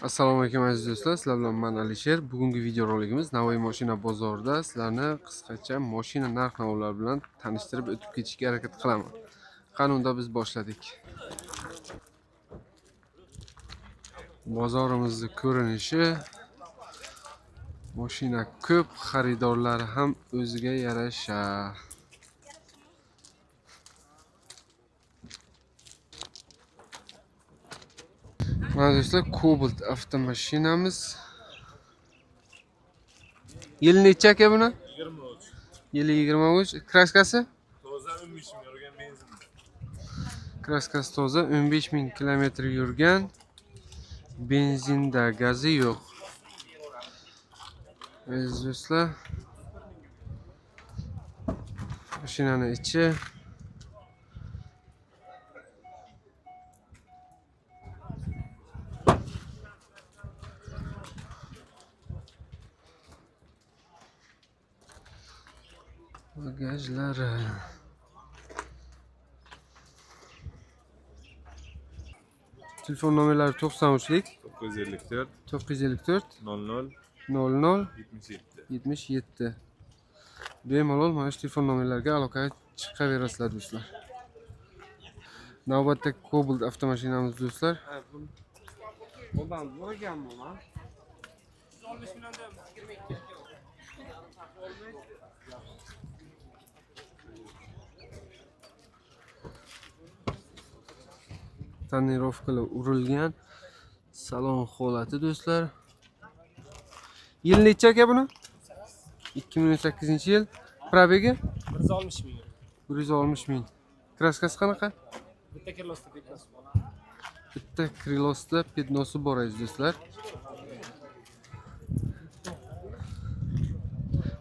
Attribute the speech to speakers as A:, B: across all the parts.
A: Assalomu alaykum aziz do'stlar, sizlar bilan men Alisher. Bugungi videorolikimiz Navoiy mashina bozorida sizlarni qisqacha mashina narx-navolar bilan tanishtirib o'tib ketishga harakat qilaman. Qani unda biz boshladik. Bozorimizning ko'rinishi, mashina ko'p, xaridorlari ham o'ziga yarasha. Mana do'stlar, Cobalt avtomashinamiz. Yili necha aka buni?
B: 23.
A: Yili 23. Kraskasi?
B: Toza 15 ming yurgan benzin.
A: Kraskasi toza, 15 ming kilometr yurgan. Benzinda, gazi yo'q. Aziz do'stlar, mashinani ichi. Bagajlari. Telefon nomerlari 93lik
B: 954
A: 954
B: 00
A: 00
B: 77.
A: 77. Bemalol mana shu telefon nomerlariga aloqaga chiqaverasizlar do'stlar. Navbatda Cobalt avtomashinamiz do'stlar.
C: Ondan vurgan bu lan.
A: Tonirovkalar urilgan. Salon holati do'stlar. Yil necha aka buni? 2018-yil. Probegi
C: 160 ming.
A: 160 ming. Kraskasi qanaqa?
C: Bitta kirlosda petnosi bor.
A: Bitta krilosda petnosi bor aziz do'stlar.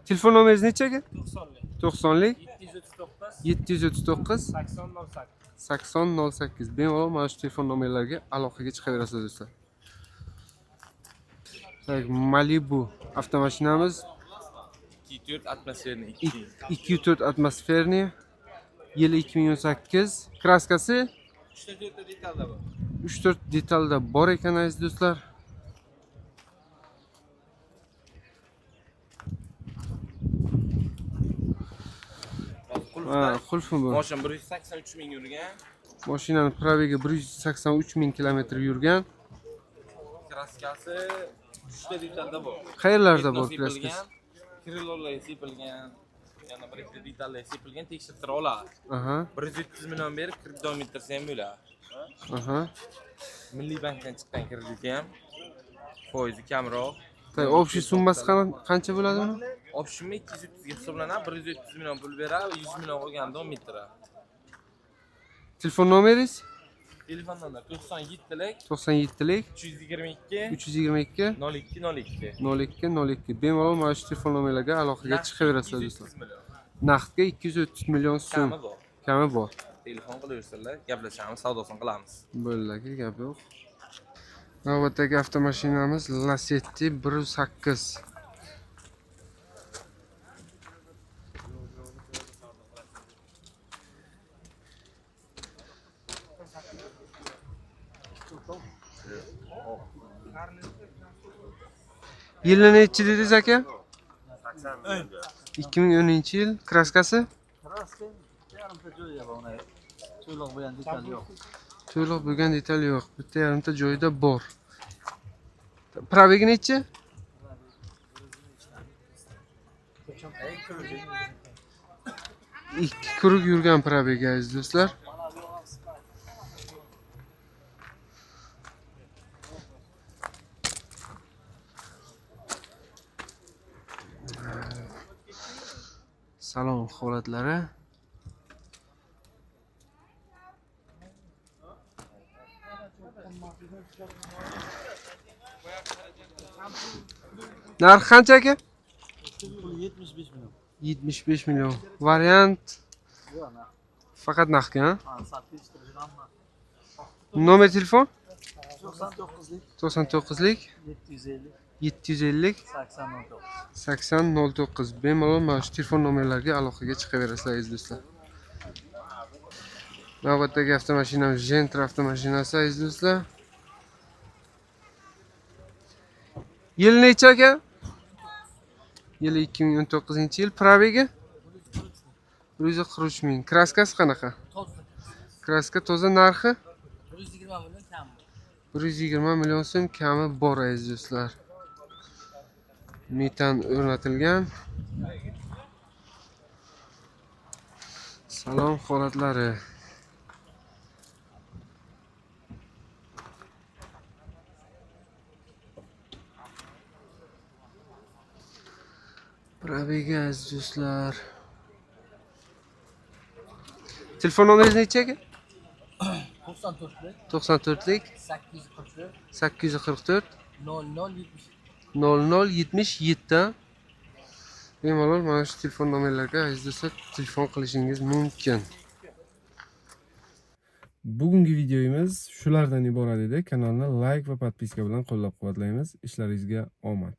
A: Telefon nomeringiz necha aka?
C: 90lik.
A: 90lik
C: 739
A: 739
C: 80 08.
A: 80 08. Bemalol mana shu telefon nomerlariga aloqaga chiqaverasizlar do'stlar. Tak, Malibu avtomashinamiz
D: 2.4 atmosferni 2.
A: 2.4 atmosferniy, yili 2018, kraskasi
D: 3-4 ta detalda bor.
A: 3-4 detalda bor ekan aziz do'stlar. Ha, qulfi bu.
D: Mashina 183 ming yurgan.
A: Mashinani probegi 183 ming kilometr yurgan.
D: Kraskasi 3 ta detalda bor.
A: Qayerlarda bor
D: Petno
A: kraskasi?
D: sepilgan, Krillorlarga sepilgan, yana bir ikkita detallarga sepilgan, tekshirtira oladi.
A: Aha,
D: 130 million berib kredit davom ettirsa ham bo'ladi.
A: aha.
D: Milliy bankdan chiqqan krediti ham foizi kamroq.
A: Tak, общий summasi qancha bo'ladi uni?
D: Общий 230 ga hisoblanadi, 130 million pul beradi, 100 million qolganini davom ettiradi.
A: Telefon nomeringiz?
D: Telefon nomer 97lik
A: 97lik
D: 322
A: 322
D: 02 02.
A: 02 02. Bemalol mana shu telefon nomerlarga aloqaga chiqaverasizlar do'stlar.
D: 230 million.
A: Naqdga 230 million so'm
D: Kami bor.
A: kami bor.
D: Telefon qilaversinlar, gaplashamiz, savdosini qilamiz.
A: Bo'ldi aka, gap yo'q. Navbatdagi avtomashinamiz Lacetti 108. Yili nechi dedingiz aka? 2010-yil. Kraskasi?
E: Kraska yarimta joyi bor uni. To'liq bo'lgan detal yo'q.
A: To'liq bo'lgan detal yo'q. Bitta yarimta joyida bor. Probegi nechi? Ikki kuruq yurgan probegi aziz do'stlar. Salon holatlari. Narxi qancha aka?
E: Puli 75 million.
A: 75 million. Variant
E: Yo'q, na.
A: faqat naqdga, ha?
E: Ha, satib chiqarganmi?
A: Nomer telefon
E: 99lik
A: 99lik
E: 750
A: 750
E: 89.
A: 80 09. Bemalol mana shu telefon nomerlariga aloqaga chiqaverasizlar aziz do'stlar. Navbatdagi avtomashinamiz Gentra avtomashinasi aziz do'stlar. Yil necha aka? Yili 2019-yil. Пробег i? 143 ming. Краска si qanaqa?
E: Toza.
A: Краска toza, narxi?
E: 120 million kam.
A: 120 million so'm kami bor, aziz do'stlar. Metan o'rnatilgan. Salon holatlari. Пробег i, aziz do'stlar. Telefon nomeringiz necha aka?
E: 94lik
A: 94lik
E: 844
A: 844
E: 00
A: 0077. Bemalol mana shu telefon nomerlariga, aziz do'stlar, telefon qilishingiz mumkin. Bugungi videomiz shulardan iborat edi. Kanalni layk va подписка bilan qo'llab-quvvatlaymiz. Ishlaringizga omad.